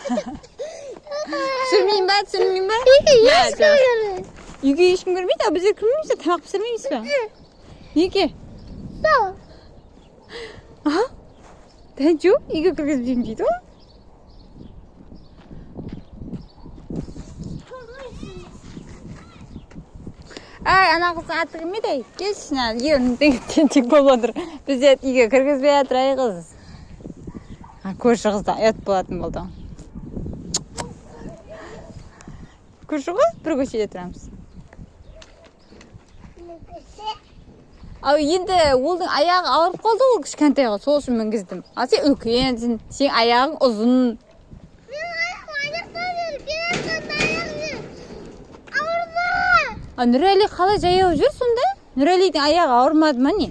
Түсірмейін ба, түсірмейін ба? Ешкім кірмейді. Үйге ешкім кірмейді, а біздер кірмейміз бе? Тамақ пісірмейміз бе? Неге? Сол. А? Тәнчу, үйге кіргізбеймін дейді ғой. Әй, ана қыздың аты кім еді? Келші, мына ерінің тентек болып отыр. Бізді үйге кіргізбей жатыр, ай қыз. Көрші қызда ұят болатын болды. Көрші ғой, бір көшеде тұрамыз. Ал енді олдың аяғы ауырып қалды ғой, кішкентай ғой, сол үшін мінгіздім. Ал сен үлкенсің, сен аяғың ұзын. А Нұрәли қалай жаяу жүр сонда? Нұрәлидің аяғы ауырмады ма не?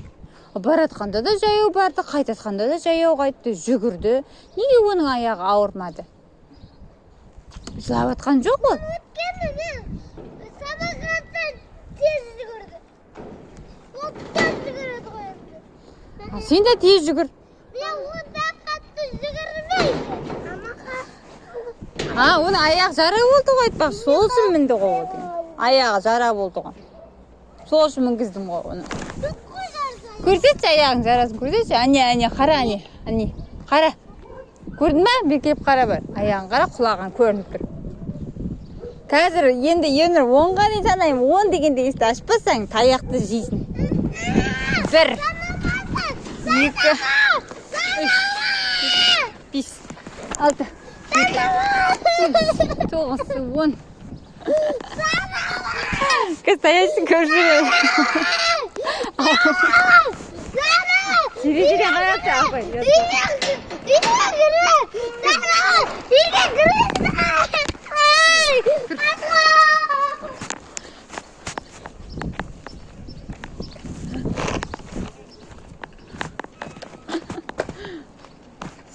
Баратқанда да жаяу барды, қайтатқанда да жаяу қайтты, жүгірді. Неге оның аяғы ауырмады? Жылап атқан жоқ ол. Өткені мен самокаттан тез жүгірді. Ол тез жүгіреді ғой енді. Сен де тез жүгір. Мен онда қатты жүгірмеймін. А, оның аяғы жара болды ғой айтпақшы. Сол үшін мінді ғой ол деген. Аяғы жара болды ғой. Сол үшін мінгіздім ғой оны. Көрсетші аяғың жарасын, көрсетші. Әне, әне, қара, әне, әне, қара. Көрдің ба? Бері келіп қара бір. Аяғын қара, құлаған көрініп тұр. Қазір енді Ернұр 10-ға дейін санаймын. 10 дегенде есікті ашпасаң, таяқты жейсің. 1, 2, 3, 5, 6, 7, 8, 9, 10. Қазір таяқшын көріп жүр. Терезеден қарап тұр, апай.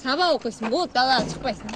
Сабақ оқисың, болды, далаға шықпайсың.